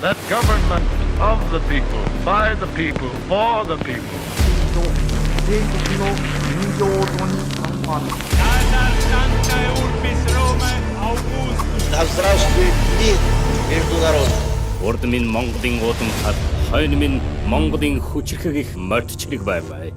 That government of the people, by the people, for the people. 英国の人形に参観。 Да здравствует мир между народами! Урд минь Монголын уудамхад, хойно минь Монголын хүчирхэг их морьд чирэг байвай.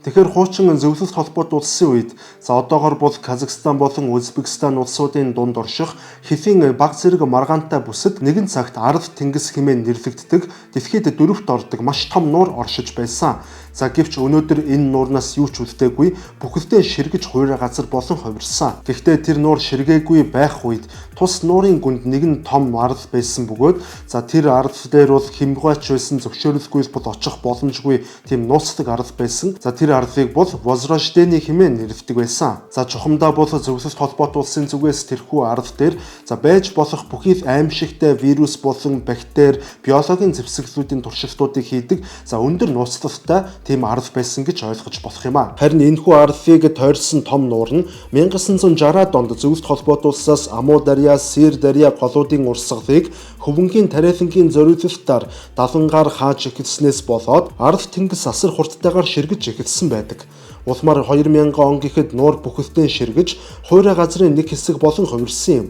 Тэгэхээр хуучин зөвлөлт холбоот улсын үед за одоогор бол Казахстан болон Узбекистан улсуудын дунд орших хэлийн баг зэрэг маргаантай бүсэд нэгэн цагт Арал тэнгис хэмээн нэрлэгддэг дэлхийд дөрөвт ордог маш том нуур оршиж байсан. За гэвч өнөөдөр энэ нуурнаас юу ч үлдээгүй, бүхэлдээ ширгэж хуурай газар болон хувирсан. Гэхдээ тэр нуур ширгээгүй байх үед тус нуурын гүнд нэгэн том арал байсан бөгөөд за тэр арал дээр бол хэмгүйч байсан, зөвшөөрөлгүй бол очих боломжгүй тийм нууцлаг арал байсан. За тэр арлыг бол Возрождение хэмээн нэрлэдэг байсан. За чухамдаа бол зөвлөлт холбоот улсын зүгээс тэрхүү арал дээр за байж болох бүхий л аимшигтай вирус болон бактери, биологийн зэвсэглүүдийн туршилтуудыг хийдэг за өндөр нууцлалтай тийм арал байсан гэж ойлгож болох юм а. Харин энэхүү арлыг тойрсон том нуур нь 1960-ад онд зөвлөлт холбоот улсаас Амуу дарья, Сир дарья голуудын урсгалыг хөвөнгийн тариалангийн зориулалтаар далангаар хааж эхэлснээс болоод Арал тэнгис асар хурдтайгаар ширгэж эхэлсэн байдаг. Улмаар 2000 он гэхэд нуур бүхэлдээ ширгэж хуурай газрын нэг хэсэг болон хувирсан юм.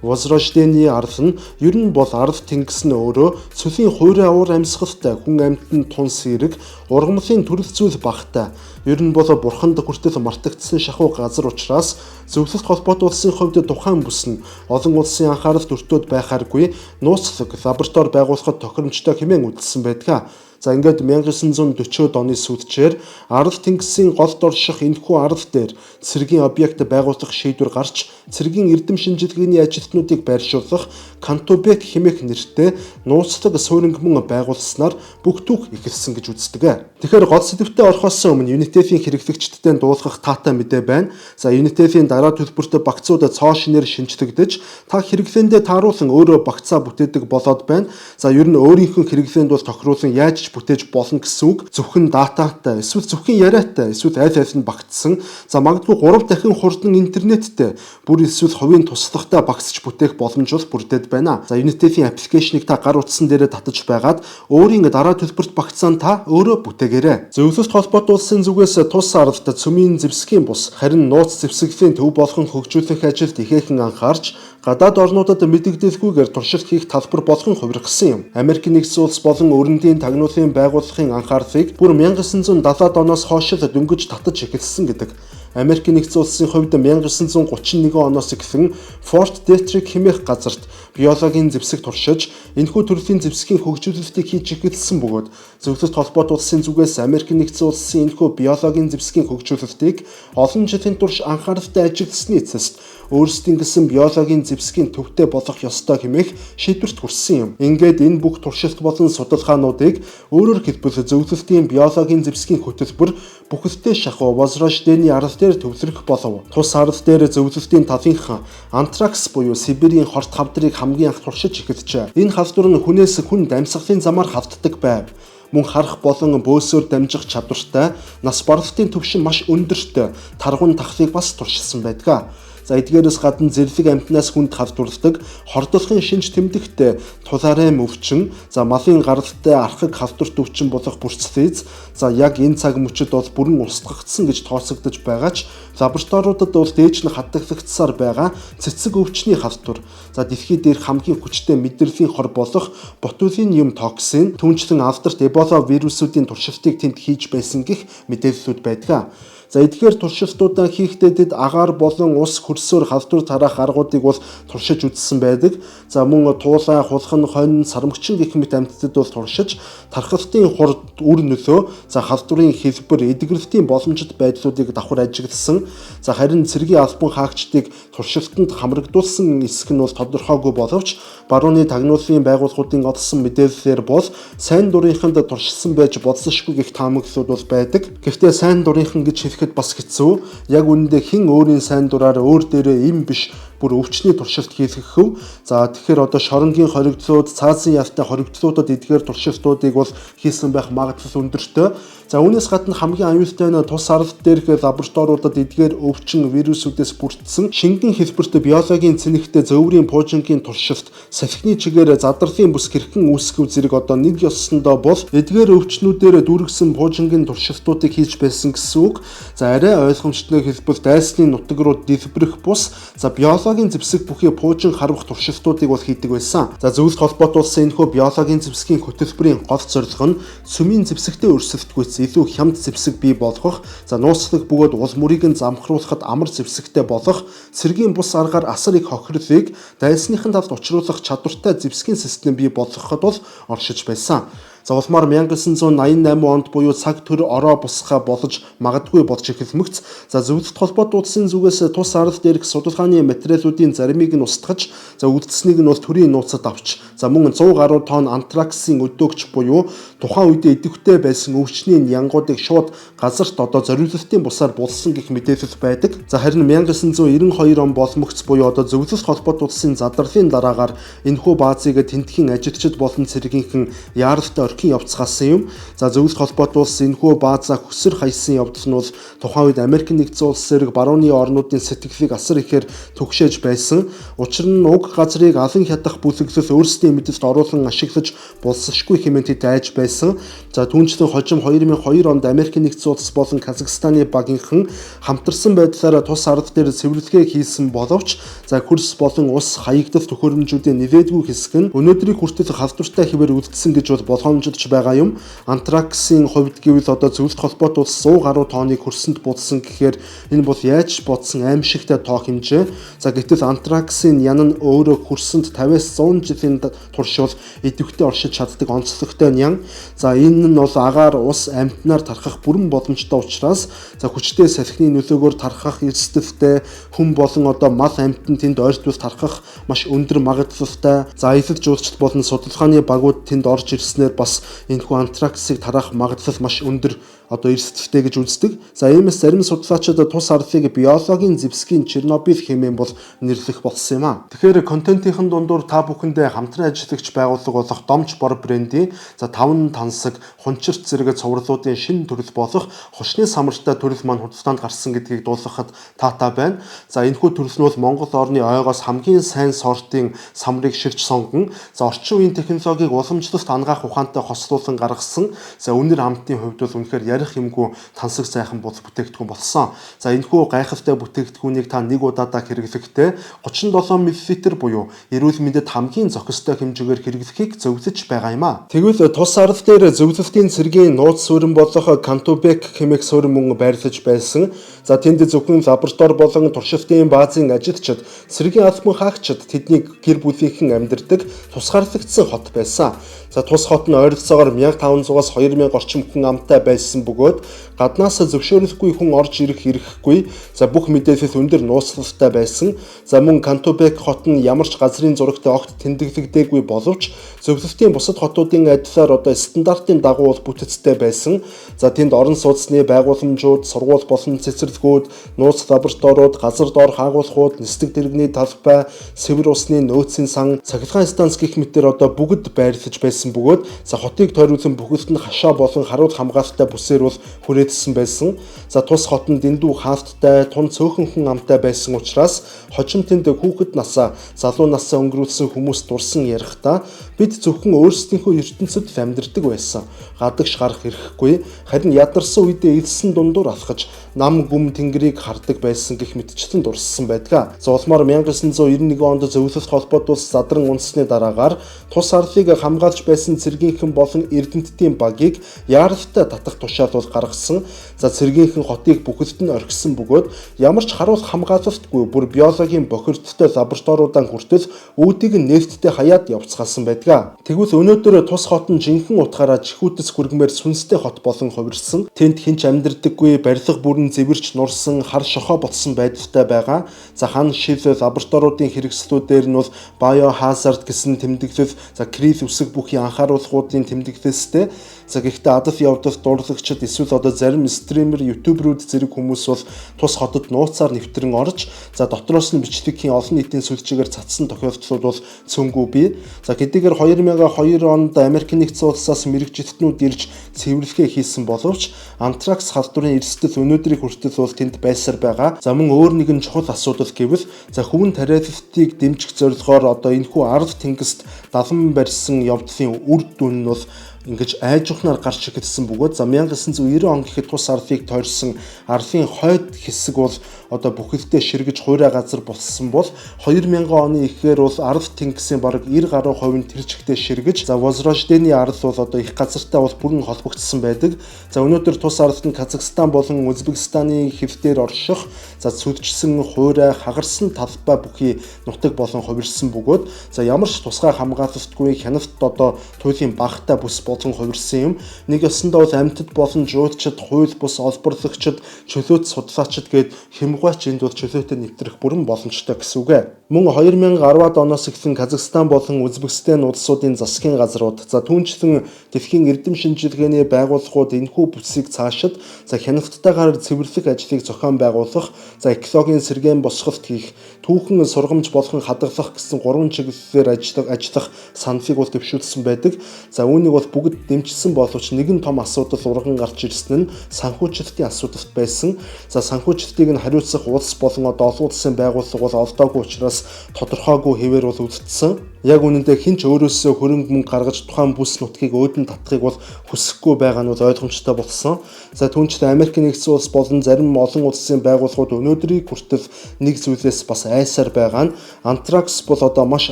Возрождение арал нь ер нь бол Арал тэнгис нь өөрөө цөлийн хуурай уур амьсгалтай, хүн амьтан тун сэрэг, ургамлын төрөл зүйл багтай. Ер нь бол бурханд хүртэл мартагдсан шахуу газар учраас зөвлөлт холбоот улсын хувьд тухайн бүс нь олон улсын анхааралд өртөөд байхааргүй нууцлаг лаборатори байгуулахад тохиромжтой хэмээн үзэлсэн байдаг. За ингээд 1940-од оны сүүлчээр Арал тэнгисийн голд орших энэхүү арал дээр цэргийн объект байгуулах шийдвэр гарч цэргийн эрдэм шинжилгээний ажилтнуудыг байршуулах Кантубек хэмээх нэртэй нууцлаг суурин мөн байгуулснаар бүх түүх эхэлсэн гэж үздэг. Тэгэхээр гол сэдэвтээ орохоос өмнө Unitel-ийн хэрэглэгчдэд дуулгах таатай мэдээ байна. За Unitel-ийн дараа төлбөрт багцууд цоо шинээр шинжлэгдэж та хэрэглээндээ тааруулан өөрөө багцаа бүтээдэг болоод байна. За ер нь өөрийнхөө хэрэглээнд бол тохируулан яаж ч бүтээж болно гэсэн үг. Зөвхөн дататай, эсвэл зөвхөн яриатай, эсвэл аль аль нь багтсан. За магадгүй 3 дахин хурдан интернеттэй, бүр эсвэл хувийн туслахтай багцж бүтээх боломж бол бүрдээд байна. За Unitel-ийн application-ыг та гар утсан дээрээ татаж байгаад өөрийн дараа төлбөрт багцаан та өөрөө бүтээгээрэй. Зөвлөлт холбоот улсын зүгээс тус аралд цөмийн зэвсгийн бус харин нууц зэвсэглийн төв болгон хөгжүүлэх ажилд ихээхэн анхаарч гадаад орнуудад мэдэгдэлгүйгээр туршилт хийх талбар болгон хувиргасан юм. Америк нэгдсэн улс болон өрөндийн тагнуулын байгууллагын анхаарлыг бүр 1970-ад оноос хойш л дөнгөж татаж эхэлсэн гэдэг. Америк нэгдсэн улсын хувьд 1931 оноос эхлэн Fort Detrick хэмээх газарт биологийн зэвсэг туршиж энэхүү төрлийн зэвсгийн хөгжүүлэлтийг хийж эхэлсэн бөгөөд зөвлөлт холбоот улсын зүгээс Америк нэгдсэн улсын энэхүү биологийн зэвсгийн хөгжүүлэлтийг олон жилийн турш анхааралтай ажигласны эцэст өөрсдийн гэсэн биологийн зэвсгийн төвтэй болох ёстой хэмээх шийдвэрт хүрсэн юм. Ингээд энэ бүх туршилт болон судалгаануудыг өөрөөр хэлбэл зөвлөлтийн биологийн зэвсгийн хөтөлбөр бүхэлдээ шахуу Возрождение арал дээр төвлөрөх болов. Тус арал дээр зөвлөлтийн талынхан антракс буюу Сибирийн хорт хавдрыг хамгийн анх туршиж эхэлжээ. Энэ халдвар нь хүнээс хүнд амьсгалын замаар хавддаг байв. Мөн харах болон бөөсөөр дамжих чадвартай, нас баралтын түвшин маш өндөртэй таргун тахлыг бас туршилсан байдаг. За эдгээрээс гадна зэрлэг амьтнаас хүнд халдварладаг хордолхын шинж тэмдэгтээ тулаарайм өвчин, за малын гаралтай архаг халдварт өвчин болох бүрцлиз, за яг энэ цаг мөчид бол бүрэн устгагдсан гэж тооцогдож байгаа ч лабораториудад бол дээж нь хадгалагдсаар байгаа цэцэг өвчний халдвар, за дэлхий дээр хамгийн хүчтэй мэдрэлийн хор болох ботулиниум токсин, түүнчлэн алдарт эбола вирусуудын туршилтыг тэнд хийж байсан гэх мэдээллүүд байдаг. За эдгээр туршилтуудаа хийхдээ тэд агаар болон ус хөрсөөр халдвар тараах аргуудыг бол туршиж үзсэн байдаг. За мөн туулай, хулхан, хонь, сармагчин гэх мэт амьтдад бол туршиж тархалтын хурд, үр нөлөө, за халдварын хэлбэр, эдгэрэлтийн боломжит байдлуудыг давхар ажигласан. За харин цэргийн албан хаагчдыг туршилтанд хамрагдуулсан эсэх нь бол тодорхойгүй боловч барууны тагнуулын байгууллагуудын олсон мэдээллээр бол сайн дурынханд туршилсан байж болзошгүй гэх таамаглалууд бол байдаг. Гэхдээ сайн дурынхан гэж хэлэхэд бас хэцүү. Яг үнэндээ хэн өөрийн сайн дураар өөр дээрээ им биш бүр өвчний туршилт хийлгэх вэ? За, тэгэхээр одоо шоронгийн хоригдлууд, цаазын ялтай хоригдлуудад эдгээр туршилтуудыг бол хийсэн байх магадлал өндөртэй. За, үүнээс гадна хамгийн аюултай нь тус арал дээрх лабораториудад эдгээр өвчин вирусүүдээс бүрдсэн шингэн хэлбэрт биологийн цэнэгтэй зөөврийн пуужингийн туршилт, салхины чигээр задарлын бүс хэрхэн үүсгэв зэрэг одоо нэг ёсондоо бол эдгээр өвчнүүдээр дүүргэсэн пуужингийн туршилтуудыг хийж байсан гэсэн үг. За, арай ойлгомжтой хэлбэл дайсны нутаг руу дэлбэрэх бус, за, биологийн зэвсэг бүхий пуужин харвах туршилтуудыг бол хийдэг байсан. За, зөвлөлт холбоот улсын энэхүү биологийн зэвсгийн хөтөлбөрийн гол зорилго нь сүмийн зэвсэгтэй өрсөлдөхүйц илүү хямд зэвсэг бий болгох, за, нууцлаг бөгөөд уул мөрийг нь замхруулахад амар зэвсэгтэй болох, цэргийн бус аргаар асар их хохирлыг дайсныхын талд учруулах чадвартай зэвсгийн систем бий болгоход бол оршиж байсан. За, улмаар 1988 онд буюу цаг төр ороо бусхаа болж магадгүй болж эхэлмэгц. За, зөвлөлт холбоот улсын зүгээс тус арал дээрх судалгааны материалуудын заримыг нь устгаж, за, үлдсэнийг нь бол төрийн нууцад авч, за, мөн 100 гаруй тонн антраксын өдөөгч буюу тухайн үедээ идэвхтэй байсан өвчний янгуудыг шууд газарт одоо зориулалтын бусаар булсан гэх мэдээлэл байдаг. За, харин 1992 он болмогц буюу одоо зөвлөлт холбоот улсын задарлын дараагаар энэхүү баазыг тентхийн ажилчид болон цэргийнхэн яаралтай орхин явцгаасан юм. За, зөвлөлт холбоот улс энэхүү баазаа хөсөр хайсан явдал нь бол тухайн үед Америк нэгдсэн улс зэрэг барууны орнуудын сэтгэлийг асар ихээр түгшээж байсан. Учир нь уг газрыг алан хядах бүлэглэл өөрсдийн мэдэлд оруулан ашиглаж болсошгүй хэмээн тэд айж байсан. За, түүнчлэн хожим 2002 онд Америк нэгдсэн улс болон Казахстаны багийнхан хамтарсан байдлаараа тус арал дээр цэвэрлэгээ хийсэн боловч, за, хөрс болон ус хаягдал төхөөрөмжүүдийн нэлээдгүй хэсэг нь өнөөдрийг хүртэл халдвартай хэвээр үлдсэн гэж бол болгоомжилж байгаа юм. Антраксын хувьд гэвэл одоо зөвлөлт холбоот улс 100 гаруй тонныг хөрсөнд будсан гэхээр энэ бол яаж бодсон аимшигтай тоо хэмжээ. За, гэтэл антраксын ян нь өөрөө хөрсөнд 50-аас 100 жилийн турш бол идэвхтэй оршиж чаддаг онцлогтой нян. За, энэ нь бол агаар, ус, амьтнаар тархах бүрэн боломжтой учраас, за, хүчтэй салхины нөлөөгөөр тархах эрсдэлтэй, хүн болон одоо мал амьтан тэнд ойртвол тархах маш өндөр магадлалтай. За, аялал жуулчлал болон судалгааны багууд тэнд орж ирснээр бас энэхүү антраксыг тараах магадлал маш өндөр одоо эрсдэлтэй гэж үздэг. За, иймээс зарим судлаачид тус арлыг биологийн зэвсгийн Чернобыль хэмээн бол нэрлэх болсон юм а. Тэгэхээр контентын дундуур та бүхэндээ хамтран ажиллагч байгууллага болох Домч бор брендийн, за, 5 тансаг хунчирт зэрэг цувралуудын шинэ төрөл болох хушны самартай төрөл маань худалдаанд гарсан гэдгийг дуулгахад таатай байна. За, энэхүү төрөл нь бол Монгол орны ойгоос хамгийн сайн сортын самрыг ширч сонгон, за, орчин үеийн технологиг уламжлалт ангаах ухаантай хослуулан гаргасан. За, үнэр амтын хувьд бол үнэхээр ярих юмгүй тансаг сайхан бол бүтээгдэхүүн болсон. За, энэхүү гайхалтай бүтээгдэхүүнийг та нэг удаадаа хэрэглэхдээ 37 мл буюу эрүүл мэндэд хамгийн зохистой хэмжээгээр хэрэглэхийг зөвлөж байгаа юм а. Тэгвэл тус арал дээр зөвлөлтийн цэргийн нууц суурин болох Кантубек хэмээх суурин мөн байрлаж байсан. За, тэнд зөвхөн лаборатори болон туршилтын баазын ажилчид, цэргийн албан хаагчид, тэдний гэр бүлийнхэн амьдардаг тусгаарлагдсан хот байсан. За, тус хот нь ойролцоогоор 1500-аас 2000 орчим хүн амтай байсан бөгөөд гаднаас зөвшөөрлөхгүй хүн орж ирэх эрхгүй. За, бүх мэдээлэл өндөр нууцлалтай байсан. За, мөн Кантубек хот нь ямар ч газрын зурагтай огт тэмдэглэгдээгүй боловч зөвлөлтийн бусад хотуудын адилаар одоо стандартын дагуу бол бүтэцтэй байсан. За, тэнд орон сууцны байгууламжууд, сургууль болон цэцэрлэгүүд, нууц лабораториуд, газар доор хаагуулахууд, нисдэг дэргэний талбай, сэвэр усны нөөцийн сан, цахилгаан станц гэх мэтэр одоо бүгд байрлаж байсан бөгөөд, за, хотыг тойруулан бүхэлд нь хашаа болон харуул хамгаалалтай бүсээр бол хүрээдсэн байсан. За, тус хот нь дэндүү хаалттай, тун цөөхөн хүн амтай байсан учраас хожим тэнд хүүхэд насаа, залуу насаа өнгөрүүлсэн хүмүүс дурсан ярихдаа бид зөвхөн өөрсдийнхөө ертөнцид л амьдардаг байсан. Гадагш гарах эрхгүй, харин ядарсан үедээ элсэн дундуур алхаж нам гүм тэнгэрийг хардаг байсан гэх мэтчлэн дурссан байдаг. За, улмаар 1991 онд зөвлөлт холбоот улс задран унтсны дараагаар тус арлыг хамгаалж байсан цэргийнхэн болон эрдэмтдийн багийг яаралтай татах тушаал бол гаргасан. За, цэргийнхэн хотыг бүхэлд нь орхисон бөгөөд ямар ч харуул хамгаалалтгүй бүр биологийн бохирдолтой лабораториудаа хүртэл үүдийг нь нээлттэй хаяад явцгаасан байдаг. Тэгвэл өнөөдөр тус хот нь жинхэнэ утгаараа чихүүтэс хүргмээр сүнстэй хот болон хувирсан. Тэнд хэн ч амьдардаггүй, барилга бүрэн зэвэрч нурсан, хар шохоо ботсон байдалтай байгаа. За, хан шил лабораториудын хэрэгслүүдээр нь бол biohazard гэсэн тэмдэглэл, за, крил үсэг бүхий анхааруулгуудын тэмдэглэлстэй. За гэхдээ адал явдал дурлагчид эсвэл одоо зарим streamer, YouTuber үүд зэрэг хүмүүс бол тус хотод нууцаар нэвтрэн орж, за дотроос нь бичлэгийн олон нийтийн сүлжээгээр цацсан тохиолдлууд бол цөөнгүй бий. За хэдийгээр 2002 онд Америк нэгдсэн улсаас мэргэжилтнүүд ирж цэвэрлэгээ хийсэн боловч антракс халдварын эрсдэл өнөөдрийг хүртэл бол тэнд байсаар байгаа. За мөн өөр нэгэн чухал асуудал гэвэл за хөвөн тариалалтыг дэмжих зорилгоор одоо энэхүү Арал тэнгист далан барьсан явдлын үр дүн нь бол ингэж айжухнаар гарч эхэлсэн бөгөөд за 1990 он гэхэд тус арлыг тойрсон арлын хойд хэсэг бол одоо бүхэлдээ ширгэж хуурай газар болсон бол 2000 оны ихээр бол Арал тэнгисийн бараг 90 гаруй хувь нь тэр чигтээ ширгэж, за Возрождений арал бол одоо их газартай бол бүрэн холбогдсон байдаг. За өнөөдөр тус аралд нь Казахстан болон Узбекистаны хэв дээр орших за сүлжсэн хуурай хагарсан талбай бүхий нутаг болон хувирсан бөгөөд за ямар ч тусгай хамгаалалтгүй хяналт одоо туйлын багатай бүс болон хувирсан юм. Нэг ёсондоо бол амьтад болон жуулчид, хууль бус олборлогчид, чөлөөт судлаачид гээд хямгуйч энд бол чөлөөтэй нэвтрэх бүрэн боломжтой гэсэн үг ээ. Мөн 2010-ад оноос эхлэн Казахстан болон Узбекистан улсуудын засгийн газрууд, за түүнчлэн дэлхийн эрдэм шинжилгээний байгууллагууд энэхүү бүсийг цаашид за хяналттайгаар цэвэрлэх ажлыг зохион байгуулах, за экологийн сэргээн босголт хийх, түүхэн сургамж болгон хадгалах гэсэн гурван чиглэлээр ажиллах саналыг бол дэвшүүлсэн байдаг. За үүнийг бол бүгд дэмжсэн боловч нэгэн том асуудал урган гарч ирсэн нь санхүүжилтийн асуудал байсан. За санхүүжилтийг нь хариуцах улс болон одоо олон улсын байгууллага бол олдоогүй учраас тодорхойгүй хэвээр бол үлдсэн. Яг үнэндээ хэн ч өөрөөсөө хөрөнгө мөнгө гаргаж тухайн бүс нутгийг өөдөн татахыг бол хүсэхгүй байгаа нь бол ойлгомжтой болсон. За түүнчлэн Америк нэгдсэн улс болон зарим олон улсын байгууллагууд өнөөдрийг хүртэл нэг зүйлээс бас айсаар байгаа нь антракс бол одоо маш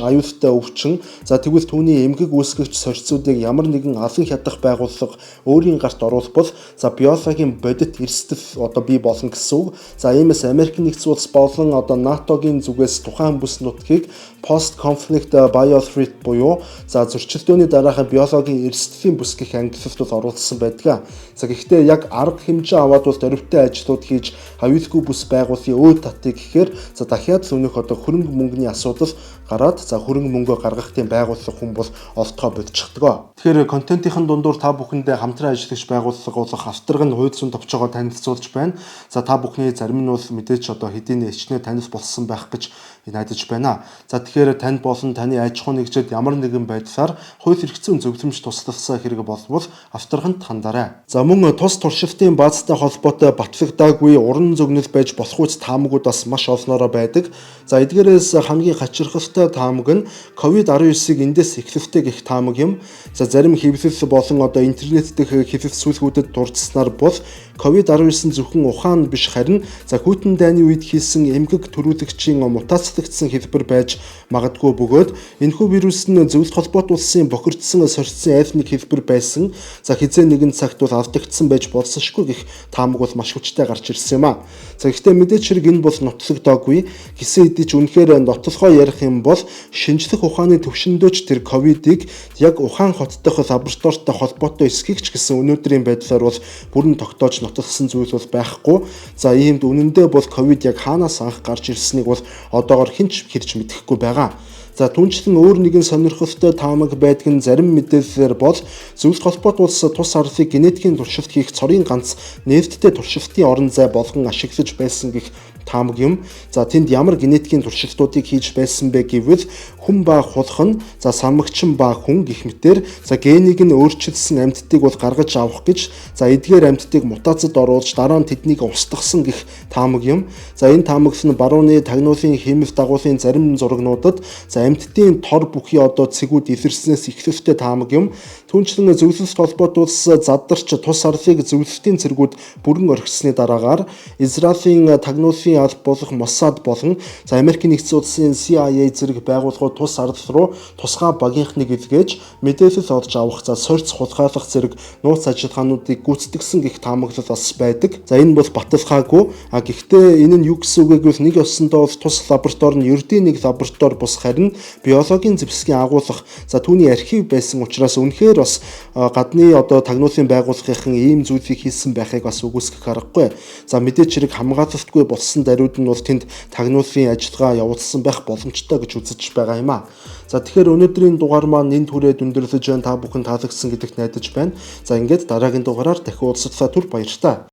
аюултай өвчин. За тэгвэл түүний эмгэг үүсгэгч сорьцуудыг ямар нэгэн алан хядах байгууллага өөрийн гарт оруулбал за биологийн бодит эрсдэл одоо бий болно гэсэн үг. За иймээс Америк нэгдсэн улс болон одоо НАТО-гийн зүгээс тухайн бүс нутгийг post conflict biothreat буюу за зөрчилдөөний дараахан биологийн эрсдлийн бүс гэх ангилалд бол оруулсан байдаг. За гэхдээ яг арга хэмжээ аваад бол дөрвтэй ажлууд хийж аюулгүй бүс байгууллын өөд татыг гэхээр за дахиад л өнөөх одоо хөрөнгө мөнгөний асуудал гараад за хөрөнгө мөнгөө гаргах тийм байгууллага хүн бол олдохоо болчихдог. Тэгэхээр контентын дундуур та бүхэндээ хамтран ажиллагч байгууллага болох Авторгын хууль зүйн товчоогоо танилцуулж байна. За та бүхний зарим нь бол мэдээж одоо хэдийн ичнэ танил болсон байх гэж найдаж байна. За тэгэхээр танд болон таны аж ахуй нэгжид ямар нэгэн байдлаар хууль эрх зүйн зөвлөмж туслалсан хэрэг болбол Авторгонд хандарай. За мөн тус туршилтын баазтай холбоотой батлагдаагүй уран зөгнөл байж болох үс таамагуд бас маш олноороо байдаг. За эдгээрээс хамгийн хачирхалтай таамаг нь COVID-19-ыг эндээс эхлэлтэй гэх таамаг юм. За зарим хэвлэл болон одоо интернет дэх хэвлэл сүлгүүдэд дурдсанаар бол COVID-19 зөвхөн ухаан биш харин за хүйтэн дайны үед хийсэн эмгэг төрүүлэгчийн мутацлагдсан хэлбэр байж магадгүй бөгөөд энэхүү вирус нь зөвлөлт холбоот улсын бохирдсон сорьцсон аль нэг хэлбэр байсан. За хизээ нэгэн цагт бол алдагдсан байж болсошгүй гэх таамаг бол маш хүчтэй гарч ирсэн юм а. За гэхдээ мэдээч хэрэг энэ бол нотлогдоогүй. Гисэн хэдий ч үнэхээр нотлохоо ярих юм бол шинжлэх ухааны төвшөндөөч тэр ковидыг яг Ухаан хот дахь лабораторитой холбоотой эсхийг ч гэсэн өнөөдрийн байдлаар бол бүрэн тогтоож нотлосон зүйл бол байхгүй. За иймд үнэндээ бол ковид яг хаанаас анх гарч ирснийг бол одоогор хэн ч хэрж мэдэхгүй байгаа. За түнчлэн өөр нэгэн сонирхолтой таамаг байдаг нь зарим мэдээллээр бол зөвлөлт холбоот улс тус арлыг генетикийн туршилт хийх цорын ганц нээлттэй туршилтын орон зай болгон ашиглаж байсан гэх таамаг юм. За тэнд ямар генетикийн туршилтуудыг хийж байсан бэ гэвэл хүн ба хулхан, за самагчин ба хүн гэх мэтэр за генийг нь өөрчилсөн амьтдыг бол гаргаж авах гэж за эдгээр амьтдыг мутацид оруулж дараа нь тэднийг устгасан гэх таамаг юм. За энэ таамаглал нь барууны тагнуулын хиймэл дагуулын зарим зурагнуудад за амьтдын тор бүхий одоо цэгүүд илэрснээс эхлэлтэй таамаг юм. Түүнчлэн зөвлөлт холбоот улс задарч тус арлыг зөвлөлтийн цэргүүд бүрэн орхисны дараагаар Израилийн тагнуулын алба болох Моссад болон за Америкийн нэгдсэн улсын CIA зэрэг байгууллагууд тус арал руу тусгай багийнхныг илгээж мэдээлэл олж авах, за сорьц хулгайлах зэрэг нууц ажиллагаануудыг гүйцэтгэсэн гэх таамаглал бас байдаг. За энэ бол баталгаагүй. А гэхдээ энэ нь юу гэсэн үг вэ гэвэл нэг ёсондоо бол тус лаборатори нь ердийн нэг лаборатори бус харин биологийн зэвсгийн агуулгах, за түүний архив байсан учраас үнэхээр бас гадны одоо тагнуулын байгууллагынхан ийм зүйлийг хийсэн байхыг бас үгүйсгэх аргагүй. За мэдээч хэрэг хамгаалалтгүй болсон даруйд нь бол тэнд тагнуулын ажиллагаа явуулсан байх боломжтой гэж үзэж байгаа юм. юм а. За, тэгэхээр өнөөдрийн дугаар маань энэ түрээд өндөрлөж байна. Та бүхэн таалагдсан гэдэгт найдаж байна. За, ингээд дараагийн дугаараар дахин уулзлаа түр баяртай.